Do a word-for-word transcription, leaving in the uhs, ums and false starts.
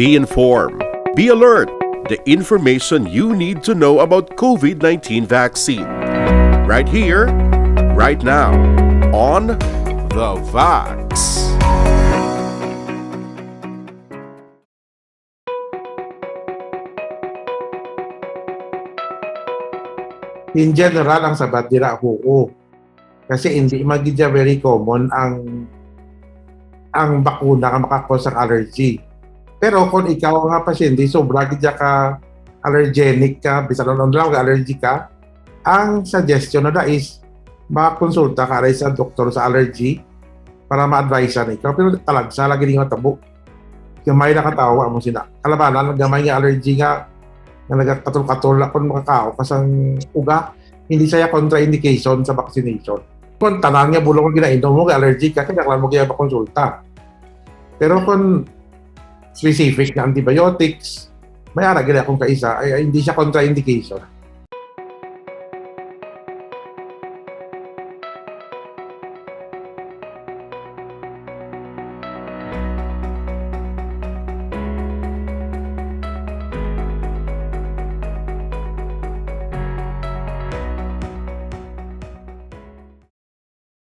Be informed. Be alert. The information you need to know about COVID nineteen vaccine. Right here, right now, on The Vax. In general, ang sabat dira, oo. Kasi hindi man gid siya very common ang ang bakuna nga maka-cause ang allergy. Pero kung ikaw nga pasyente, sobra gid siya ka allergenic ka, bisan ano lang allergy ka, ang suggestion na da is makakonsulta ka rin sa doktor sa allergy para ma-advise na ikaw. Pero talagsa lagi nga tabo. Gamay na katawa mo sila. Kalabanan, gamay nga allergy nga nga nagakatol-katol na kung makakaon ka sang uga, hindi siya contraindication sa vaccination. Kung tanan nga bulong ang ginainom mo, allergic ka, kailangan mo kaya makonsulta. Pero kung specific na antibiotics, may ara gila akong kaisa, ay, ay, hindi siya contraindication.